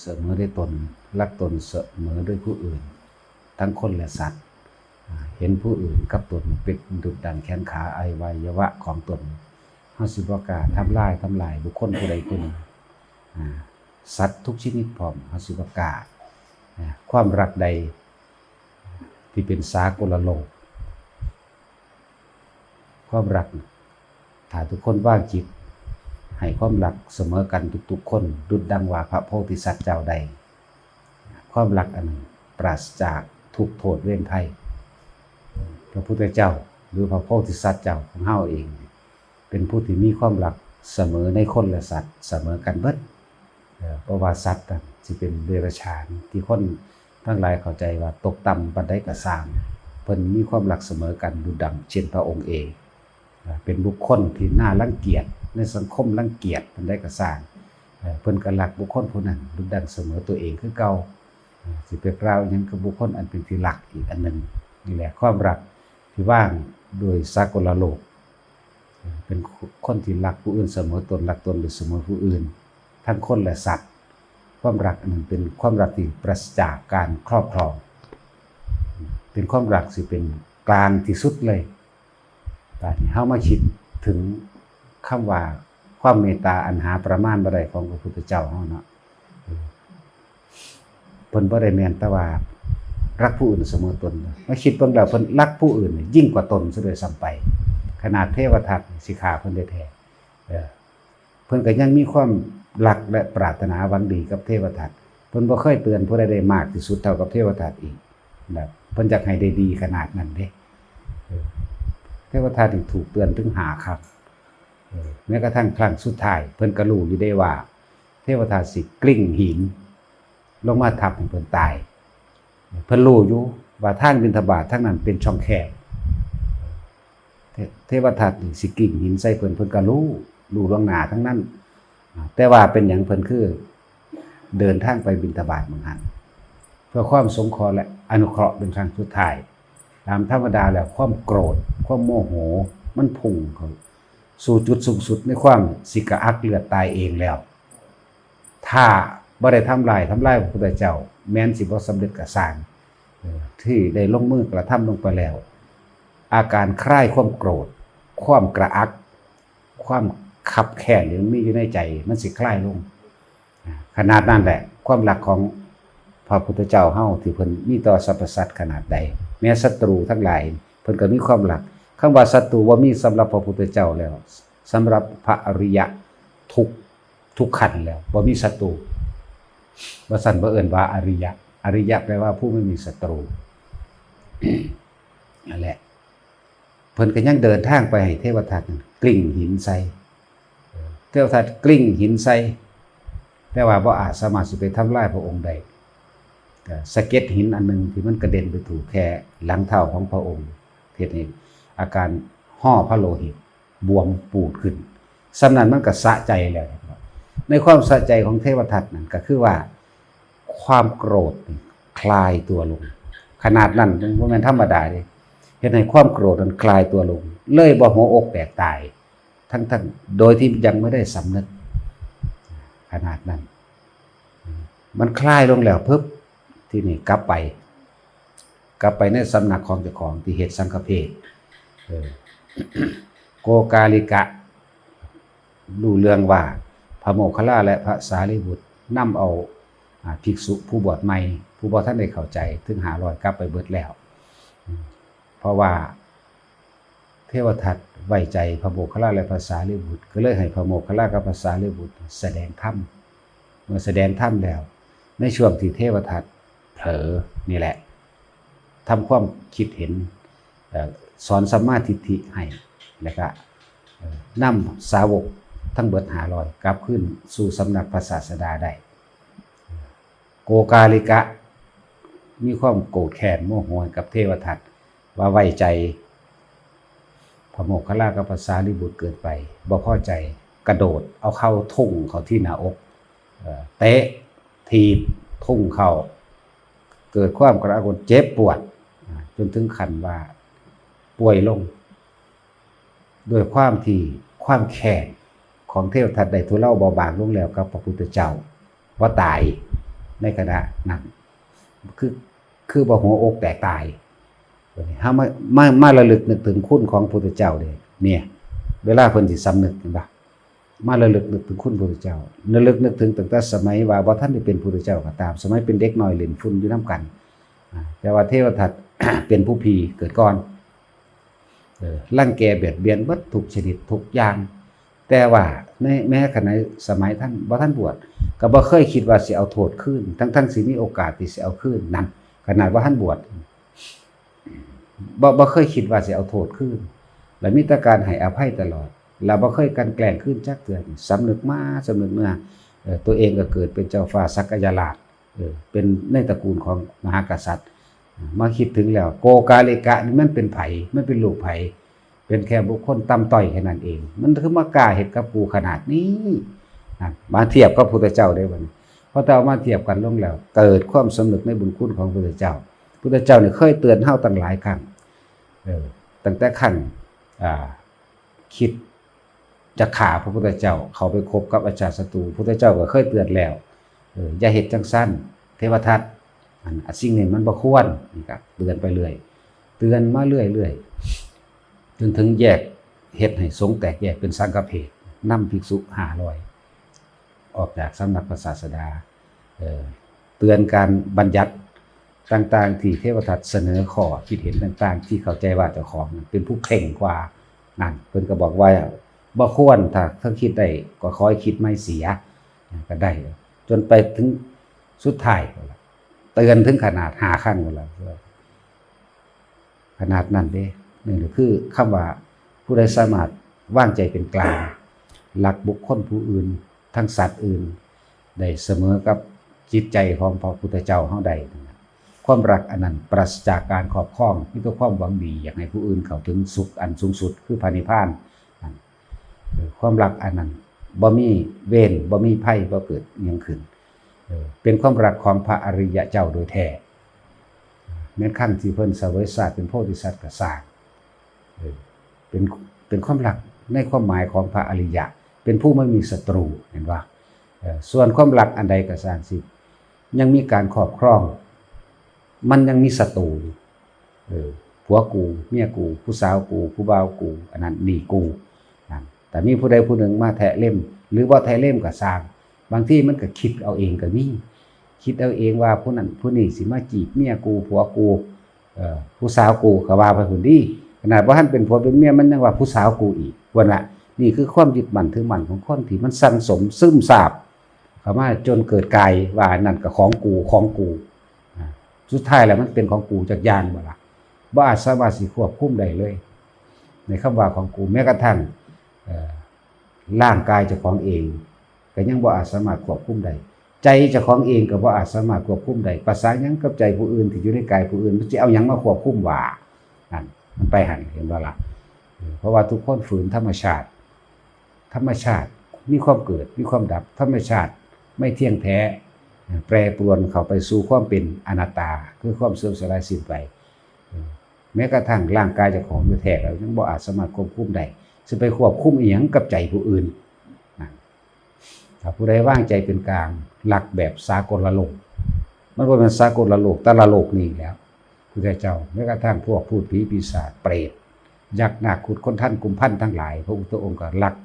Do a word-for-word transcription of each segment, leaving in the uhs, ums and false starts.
เสมอด้วยตน รักตนเสมอด้วยผู้อื่น ทั้งคนและสัตว์ อ่า เห็นผู้อื่นกับตนเป็นดุจดังแขนขาอวัยวะของตน เฮาสิบ่กล้าทำลาย ทำลายบุคคลผู้ใดผู้หนึ่ง อ่า สัตว์ทุกชนิดพร้อม เฮาสิบ่กล้า อ่า ความรักใดที่เป็นสากลโลก ความรัก ถ้าทุกคนวางจิตให้ความรักเสมอกันทุกๆคน ดุจดังว่าพระโพธิสัตว์เจ้าใด ความรักอันนั้นปราศจากทุกข์โทษเวรภัย พระพุทธเจ้าหรือพระโพธิสัตว์เจ้าของเฮาเอง เป็นผู้ที่มีความรักเสมอในคนและสัตว์ เสมอกันเบิด เอ่อ บ่ว่าสัตว์น่ะสิเป็นเดรัจฉาน ที่คนทั้งหลายเข้าใจว่าตกต่ำปานใดก็ซ่าง เพิ่นมีความรักเสมอกันดุจดังเช่นพระองค์เอง เอ่อ เป็นบุคคลที่น่ารังเกียจ ในสังคมรังเกียจปานใดก็ซ่าง เอ่อ เพิ่นก็รักบุคคลผู้นั้นดุจดังเสมอตัวเองคือเก่า เอ่อ สิไปกล่าวอิหยังกับบุคคลอันเป็นที่รักอีกอันหนึ่ง นี่แหละความรักที่วางโดยสากลโลก เป็นคนที่รักผู้อื่นเสมอตน รักตนหรือเสมอผู้อื่น ทั้งคนและสัตว์ ความรักอันนั้นเป็นความรักที่ปราศจากการครอบครอง เป็นความรักที่เป็นกลางที่สุดเลย บาดนี้เฮามาคิดถึงคำว่าความเมตตาอันหาประมาณบ่ได้ของพระพุทธเจ้าเฮาเนาะ เพิ่นบ่ได้แม่นแต่ว่ารักผู้อื่นเสมอตน มาคิดเบิ่งแล้วเพิ่นรักผู้อื่นนี่ยิ่งกว่าตนซะด้วยซ้ำไป ขนาดเทวทัตนี่สิฆ่าเพิ่นแท้ๆ เออ เพิ่นก็ยังมีความรักและปรารถนาหวังดีกับเทวทัต เพิ่นบ่เคยเตือนผู้ใดได้มากที่สุดเท่ากับเทวทัตอีก แบบเพิ่นอยากให้ได้ดีขนาดนั้นเด้ เออ เทวทัตนี่ถูกเตือนถึงห้าครั้ง เออ แม้กระทั่งครั้งสุดท้าย เพิ่นก็รู้อยู่เด้ว่า เทวทัตสิกลิ้งหินลงมาทับให้เพิ่นตาย เพิ่นรู้อยู่ว่าทางบิณฑบาตทางนั้นเป็นช่องแคบ เท- เทวทัตนี่สิกลิ้งหินใส่เพิ่น เพิ่นก็รู้ รู้ล่วงหน้าทั้งนั้น แต่ว่าเป็นหยังเพิ่นคือเดินทางไปบิณฑบาตหม่องหั้น เพื่อความสงเคราะห์และอนุเคราะห์เป็นครั้งสุดท้าย ตามธรรมดาแล้วความโกรธ ความโมโห มันพุ่งเข้าสู่จุดสูงสุดในความสิกระอักเลือดตายเองแล้ว ถ้าบ่ได้ทำลาย ทำลายพระพุทธเจ้า แม้นสิบ่สำเร็จก็ซ่าง เอ่อ ที่ได้ลงมือกระทำลงไปแล้ว อาการคลายความโกรธ ความกระอัก ความคับแค้นที่มันมีอยู่ในใจ มันสิคลายลง ขนาดนั้นแหละ ความรักของพระพุทธเจ้าเฮาที่เพิ่นมีต่อสรรพสัตว์ขนาดใด แม้ศัตรูทั้งหลาย เพิ่นก็มีความรัก คำว่าศัตรูบ่มีสำหรับพระพุทธเจ้าแล้ว สำหรับพระอริยะทุก ทุกขั้นแล้ว บ่มีศัตรู บ่ซั้นบ่เอิ้นว่าอริยะ อริยะแปลว่าผู้ไม่มีศัตรู นั่นแหละ เพิ่นก็ยังเดินทางไปให้เทวทัตนั่นกลิ้งหินใส่ เทวทัตกลิ้งหินใส่ แต่ว่าบ่อาจสามารถสิไปทำลายพระองค์ได้ ก็สะเก็ดหินอันหนึ่งที่มันกระเด็นไปถูกแค่หลังเท้าของพระองค์ เฮ็ดให้อาการห่อพระโลหิตบวมปูดขึ้น ส่ำนั้นมันก็สะใจแล้ว ในความสะใจของเทวทัตนั่นก็คือว่า ความโกรธนี่คลายตัวลง ขนาดนั้นบ่แม่นธรรมดาเด้ เฮ็ดให้ความโกรธนั้นคลายตัวลง เลยบ่หัวอกแตกตาย ทั้งๆ โดยที่ยังไม่ได้สำนึก ขนาดนั้น มันคลายลงแล้วปุ๊บ ทีนี้กลับไป กลับไปในสำนักของเจ้าของที่เฮ็ดสังฆเพล เออ โกกาลิกะ รู้เรื่องว่าพระโมคคัลลาและพระสารีบุตรนำเอา อ่า ภิกษุผู้บวชใหม่ ผู้บ่ทันได้เข้าใจถึงห้าร้อยกลับไปเบิดแล้ว อืม เพราะว่าเทวทัตไว้ใจพระโมคคัลลาและพระสารีบุตร ก็เลยให้พระโมคคัลลากับพระสารีบุตรแสดงธรรม เมื่อแสดงธรรมแล้ว ในช่วงที่เทวทัตเผลอนี่แหละ ทำความคิดเห็น เอ่อ สอนสัมมาทิฏฐิให้ แล้วก็ เอ่อ นำสาวกทั้งเบิดห้าร้อยกลับคืนสู่สำนักพระศาสดาได้ โกกาลิกะ มีความโกรธแค้นโมโหกับเทวทัต ว่าไว้ใจพระโมคคัลลากับพระสารีบุตรเกินไป บ่พอใจ กระโดดเอาเข่าทุ่งเข้าที่หน้าอก เอ่อ เตะ ถีบ ทุ่งเข้า เกิดความกระอักกระอ่วน เจ็บปวด อ่า จนถึงขั้นว่าป่วยลง ด้วยความที่ความแค้นของเทวทัตได้ทุเลาเบาบางลงแล้วกับพระพุทธเจ้า ว่าตาย ในขณะนั้น คือ คือบ่หัวอกแตกตาย เฮามา มา มาระลึกนึกถึงคุณของพุทธเจ้าเด้ เนี่ย เวลาเพิ่นสิสำนึก เห็นปะ มาระลึกนึกถึงคุณพุทธเจ้า ระลึกนึกถึงตั้งแต่สมัยว่าบ่ทันได้เป็นพุทธเจ้าก็ตาม สมัยเป็นเด็กน้อยเล่นฝุ่นอยู่นำกัน อ่า แต่ว่าเทวทัต เป็นผู้พีเกิดก่อน เออ รังแกเบียดเบียนเบิดทุกชนิดทุกอย่าง แต่ว่าใน แม้ขณะสมัยท่านบ่ทันบวช ก็บ่เคยคิดว่าสิเอาโทษคืน ทั้งๆ สิมีโอกาสที่สิเอาคืน นั่น ขนาดบ่ทันบวช บ่ บ่เคยคิดว่าสิเอาโทษคืน และมีแต่การให้อภัยตลอด และบ่เคยกลั่นแกล้งคืนจักเทื่อ สำนึกมา สำนึกเมื่อ เอ่อ ตัวเองก็เกิดเป็นเจ้าฟ้าสักยราช เออ เป็นในตระกูลของมหากษัตริย์ มาคิดถึงแล้ว โกกาลิกะนี่มันเป็นไผ มันเป็นลูกไผ เป็นแค่บุคคลต่ำต้อยแค่นั้นเอง มันคือมากล้าเฮ็ดกับกูขนาดนี้ นั่น มาเทียบกับพุทธเจ้าได้บัดนี้ พอแต่เอามาเทียบกันลงแล้ว เกิดความสำนึกในบุญคุณของพุทธเจ้า พุทธเจ้านี่เคยเตือนเฮาตั้งหลายครั้ง เออ ตั้งแต่ครั้ง อ่า คิดจะฆ่าพระพุทธเจ้า เข้าไปคบกับอาชาติศัตรู พุทธเจ้าก็เคยเตือนแล้ว เออ อย่าเฮ็ดจังซั่น เทวทัต อัน สิ่งนี้มันบ่ควร นี่ก็เตือนไปเรื่อย เตือนมาเรื่อยๆ จนถึงแยก เฮ็ดให้สงฆ์แตกแยกเป็นสังฆเพศ นำภิกษุห้าร้อย ออกจากสำนักพระศาสดา เอ่อ เตือนการบัญญัติต่างๆ ที่เทวทัตเสนอข้อคิดเห็นต่างๆ ที่เข้าใจว่าเจ้าของเป็นผู้เคร่งกว่า นั่น เพิ่นก็บอกว่า บ่ควร ถ้า ถ้าคิดได้ก็ขอให้คิดใหม่เสีย ก็ได้ จนไปถึงสุดท้าย เตือนถึงขนาดห้าครั้งแล้ว ขนาดนั้นเด้ นี่ก็คือคำว่า ผู้ใดสามารถวางใจเป็นกลาง รักบุคคลผู้อื่น ทั้งสัตว์อื่น ได้เสมอกับจิตใจของพระพุทธเจ้าเฮาได้นั่นน่ะ ความรักอันนั้นปราศจากการครอบครอง มีแต่ความหวังดี อยากให้ผู้อื่นเข้าถึงสุขอันสูงสุด คือพระนิพพานนั่น เออ ความรักอันนั้นบ่มีเวร บ่มีภัย บ่เกิดอิหยังขึ้น เออ เป็นความรักของพระอริยะเจ้าโดยแท้ แม้นครั้งที่เพิ่นเสวยชาติเป็นโพธิสัตว์ก็ซ่าง เออ เป็น เป็นความรักในความหมายของพระอริยะ เป็นผู้ไม่มีศัตรู เห็นบ่ เออ ส่วนความรักอันใดก็ซ่างสิ ยังมีการครอบครอง มันยังมีศัตรูอยู่ เออ ผัวกู เมียกู ผู้สาวกู ผู้บ่าวกู อันนั้นหนี้กู นั่น แต่มีผู้ใดผู้หนึ่งมาแทะเล็ม หรือบ่แทะเล็มก็ซ่าง บางทีมันก็คิดเอาเองก็มี คิดเอาเองว่าผู้นั้นผู้นี้สิมาจีบเมียกู ผัวกู เอ่อ ผู้สาวกูก็ว่าไปพุ้นติ ขนาดบ่ทันเป็นผัวเป็นเมียมันยังว่าผู้สาวกูอีก ว่าน่ะ นี่คือความยึดมั่นถือมั่นของคนที่มันสั่งสมซึมซาบเข้ามาจนเกิดกายว่าอันนั้นก็ของกู ของกู อ่า สุดท้ายแล้วมันเป็นของกูจักอย่างบ่ล่ะ บ่อาจสามารถสิควบคุมได้เลย ในคำว่าของกู แม้กระทั่ง เอ่อ ร่างกายเจ้าของเอง ก็ยังบ่อาจสามารถควบคุมได้ ใจเจ้าของเองก็บ่อาจสามารถควบคุมได้ ประสาหยังกับใจผู้อื่นที่อยู่ในกายผู้อื่น มันสิเอาหยังมาควบคุมว่า นั่น มันไปหั่น เห็นบ่ล่ะ เออ เพราะว่าทุกคนฝืนธรรมชาติ ธรรมชาติมีความเกิด มีความดับ ธรรมชาติไม่เที่ยงแท้ แปรปรวนเข้าไปสู่ความเป็นอนัตตา คือความเสื่อมสลายสิ้นไป เออ แม้กระทั่งร่างกายเจ้าของแท้ๆ แล้วยังบ่อาจสามารถควบคุมได้ สิไปควบคุมอิหยังกับใจผู้อื่น นั่น ถ้าผู้ใดวางใจเป็นกลาง รักแบบสากลโลก มันบ่แม่นสากลโลก แต่ละโลกนี่แหล้ว พุทธเจ้า แม้กระทั่งพวกพูดผีปีศาจ เปรต ยักษ์ นาค ครุฑ คนทัน กุมภัณฑ์ทั้งหลาย พระพุทธองค์ก็รัก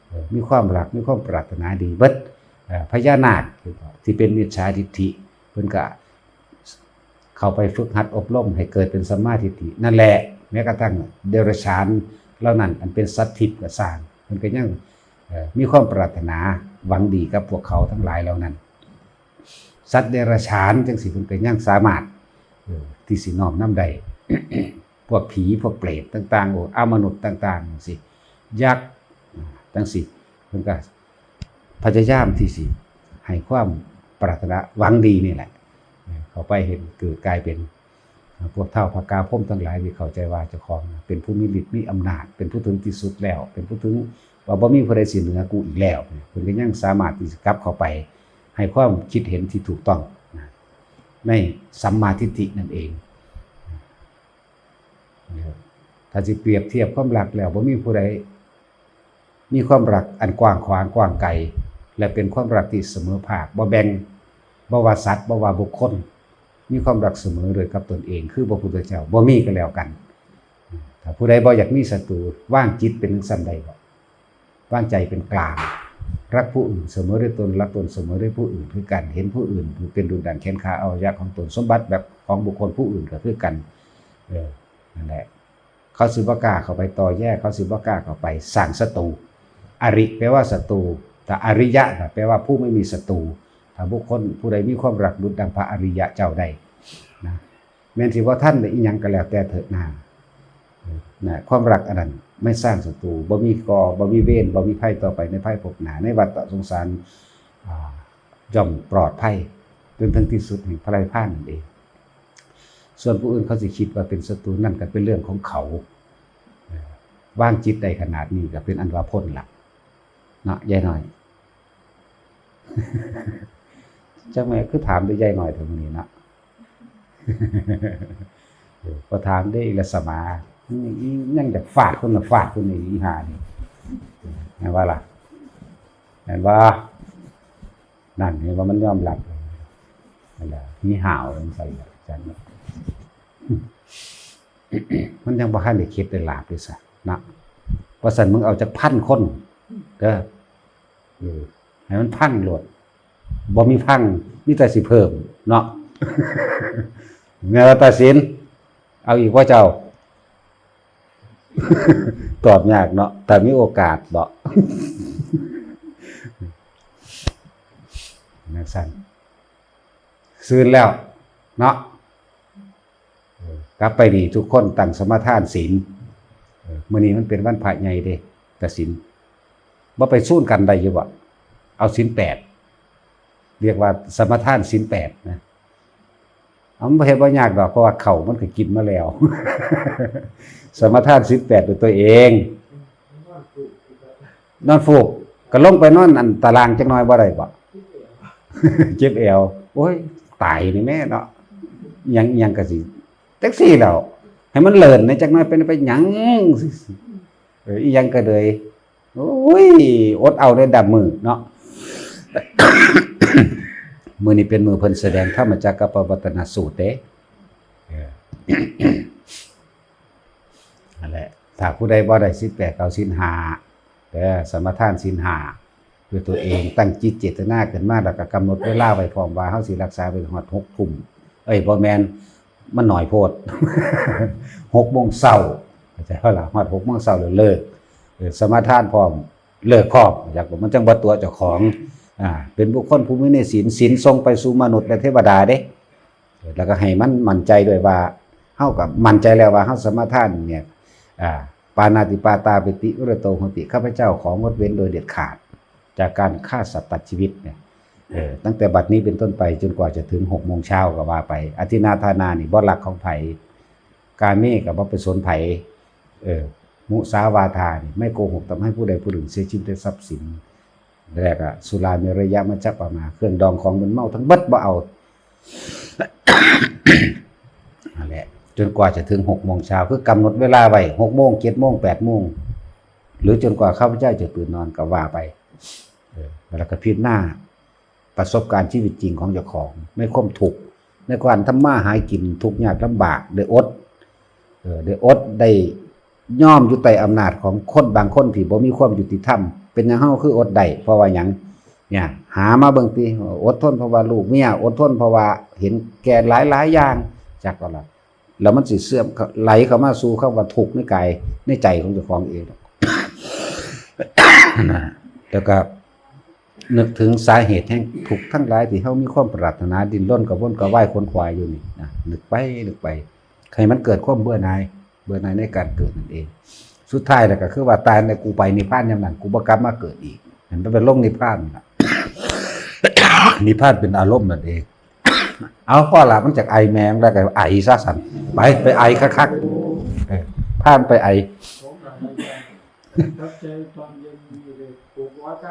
เอ่อ มีความรัก มีความปรารถนาดีเบิด เอ่อ พญานาคที่เป็นมิจฉาทิฏฐิ เพิ่นก็เข้าไปฝึกหัดอบรมให้เกิดเป็นสัมมาทิฏฐิ นั่นแหละ แม้กระทั่งเดรัจฉานเหล่านั้น อันเป็นสัตว์ทิพย์ก็ซ่าง เพิ่นก็ยัง เอ่อ มีความปรารถนาหวังดีกับพวกเขาทั้งหลายเหล่านั้น สัตว์เดรัจฉานจังซี้ เพิ่นก็ยังสามารถ เอ่อ ที่สิน้อมนำได้ พวกผี พวกเปรตต่างๆ โอ้ อมนุษย์ต่างๆ จังซี้ ยักษ์ จังซี้ เพิ่นก็พยายามที่สิให้ความปรารถนาหวังดีนี่แหละ เข้าไปเห็นเกิดกลายเป็น พวกท้าวพระกาพรหมทั้งหลายที่เข้าใจว่าเจ้าของเป็นผู้มีฤทธิ์มีอำนาจ เป็นผู้ถึงที่สุดแล้ว เป็นผู้ถึงว่าบ่มีผู้ใดสิเหนือกูอีกแล้ว เพิ่นก็ยังสามารถที่จะกลับเข้าไปให้ความคิดเห็นที่ถูกต้องนะ ในสัมมาทิฏฐินั่นเองนะครับ ถ้าสิเปรียบเทียบความรักแล้ว บ่มีผู้ใดมีความรักอันกว้างขวางกว้างไกล และเป็นความรักที่เสมอภาค บ่แบ่ง บ่ว่าสัตว์ บ่ว่าบุคคล มีความรักเสมอด้วยกับตนเอง คือพระพุทธเจ้า บ่มีก็แล้วกัน ถ้าผู้ใดบ่อยากมีศัตรู วางจิตเป็นจั่งซั้นได้บ่ วางใจเป็นกลาง รักผู้อื่นเสมอด้วยตน รักตนเสมอด้วยผู้อื่นคือกัน เห็นผู้อื่นเป็นดุจดั่งแขนขาอวัยวะของตน สมบัติแบบของบุคคลผู้อื่นก็คือกัน เออ นั่นแหละ เขาสิบ่กล้าเข้าไปต่อแย่ เขาสิบ่กล้าเข้าไปสร้างศัตรู อริ แปลว่าศัตรู แต่อริยะน่ะ แปลว่าผู้ไม่มีศัตรู ถ้าบุคคลผู้ใดมีความรักดุจดังพระอริยะเจ้าได้นะ แม้นสิบ่ทันได้อิหยังก็แล้วแต่เถิดนา นะ ความรักอันนั้นไม่สร้างศัตรู บ่มีก่อ บ่มีเวร บ่มีภัยต่อไปในภายภพหน้า ในวัฏสงสาร อ่า ย่อมปลอดภัย จนถึงที่สุดแห่งพระนิพพานนั่นเอง ส่วนผู้อื่นเขาสิคิดว่าเป็นศัตรูนั่นก็เป็นเรื่องของเขา เออ วางจิตได้ขนาดนี้ก็เป็นอันว่าพ้นละ เนาะ ยายน้อย จักแม่นคือถามแต่ยายน้อยเท่านี้เนาะ เออ พอถามได้อีกละสมา ยังอยากฟาดคนละฟาดคนนี้อีห่านี่ แม่นบ่ล่ะ แม่นบ่ นั่นเห็นว่ามันยอมรับ นั่นแหละ มีห่าวจังซั่นล่ะ จัง มันยังบ่ทันได้เข็ดได้หลาบด้วยซะนะ ว่าซั่นมึงเอาจักพันคน เด้อ เออ ให้มันพังโลด บ่มีพัง มีแต่สิเพิ่มเนาะ แม่นว่าตาสิน เอาอีกบ่เจ้า ตอบยากเนาะ แต่มีโอกาสบ่ จั่งซั่น ซื่นแล้วเนาะ เออ กลับไปนี่ทุกคนตั้งสมาทานศีล เออ มื้อนี้มันเป็นวันพระใหญ่เด้ กฐิน บ่ไปซูนกันได้อยู่บ่ เอาศีลแปด เรียกว่าสมาทานศีลแปดนะ เอา มันบ่เฮ็ดบ่ยากดอก เพราะว่าข้าวมันก็กินมาแล้ว สมาทานศีลแปดด้วยตัวเอง นอนฟูก ก็ลงไปนอนอันตารางจักหน่อยบ่ได้บ่ เจ็บแอว โอ้ย ตายนี่แม่เนาะ อิหยังอิหยังก็สิ จักซี่แหล้ว ให้มันเลินในจักหน่อย เป็นไปหยัง เออ อิหยังก็เลย โอ้ย อดเอาได้ดับมือเนาะ มื้อนี้เป็นมื้อเพิ่นแสดงธรรมจักรกัปปวัตตนสูตรเด้ เออ นั่นแหละ ถ้าผู้ใดบ่ได้ศีลแปด ก็เอาศีลห้า เด้อ สมาทานศีลห้า ด้วยตัวเอง ตั้งจิตเจตนาขึ้นมา แล้วก็กำหนดเวลาไว้พร้อมว่าเฮาสิรักษาไปฮอดหกทุ่ม เอ้ย บ่แม่น มันน้อยโพด หกโมงเช้า เข้าใจบ่ล่ะ ฮอดหกโมงเช้าแล้วเลิก เออ สมาทานพร้อม เลิกพร้อม อยาก มันจั่งบ่ตั๋วเจ้าของ อ่า เป็นบุคคลผู้มีในศีล ศีลส่งไปสู่มนุษย์และเทวดาเด้ แล้วก็ให้มันมั่นใจด้วยว่า เฮาก็มั่นใจแล้วว่าเฮาสมาทานเนี่ย อ่า ปาณาติปาตาเวรมณี วิรโตโหติ ข้าพเจ้าของดเว้นโดยเด็ดขาด จากการฆ่าสัตว์ตัดชีวิตเนี่ย เออ ตั้งแต่บัดนี้เป็นต้นไปจนกว่าจะถึงหกโมงเช้าก็ว่าไป อทินนาทานานี่บ่ลักของไผ กาเมก็บ่ไปสนไผ เออ มุสาวาทานี่ไม่โกหกทำให้ผู้ใดผู้หนึ่งเสียชีวิตและทรัพย์สิน แล้วก็สุราเมรยะมัชฌปมา เครื่องดองของมึนเมาทั้งเบิดบ่เอา นั่นแหละ จนกว่าจะถึงหกโมงเช้า คือกำหนดเวลาไว้ หกโมง เจ็ดโมง แปดโมง หรือจนกว่าข้าพเจ้าจะตื่นนอนก็ว่าไป เออ แล้วก็พิจารณาประสบการณ์ชีวิตจริงของเจ้าของ ในความทุกข์ ในการทำมาหากินทุกข์ยากลำบาก ได้อด เออ ได้อด ได้ยอมอยู่ใต้อำนาจของคนบางคนที่บ่มีความยุติธรรม เป็นหยังเฮาคืออดได้ เพราะว่าหยัง เนี่ย หามาเบิ่งติ อดทนเพราะว่าลูกเมีย อดทนเพราะว่าเห็นแก่หลายๆ อย่าง จักก็ละ แล้วมันสิเสื่อม ไหลเข้ามาสู่คำว่าทุกข์ในกายในใจของเจ้าของเอง นะ แล้วก็นึกถึงสาเหตุแห่งทุกข์ทั้งหลายที่เฮามีความปรารถนาดิ้นรนกระวนกระวายขวนขวายอยู่นี่นะ นึกไปนึกไป ให้มันเกิดความเบื่อหน่าย เบื่อหน่ายในการเกิดนั่นเอง สุดท้ายแล้วก็คือว่าตายแล้วกูไปนิพพานยามนั้น กูบ่กลับมาเกิดอีก ให้มันไปลงนิพพานน่ะ นิพพานเป็นอารมณ์นั่นเอง เอา พอละ มันจากไอแมงแล้วก็ไอซะสั่น ไป ไปไอคักๆ เออ พามันไปไอ รับใช้ตอนเย็นมีเลย ปลูกวัด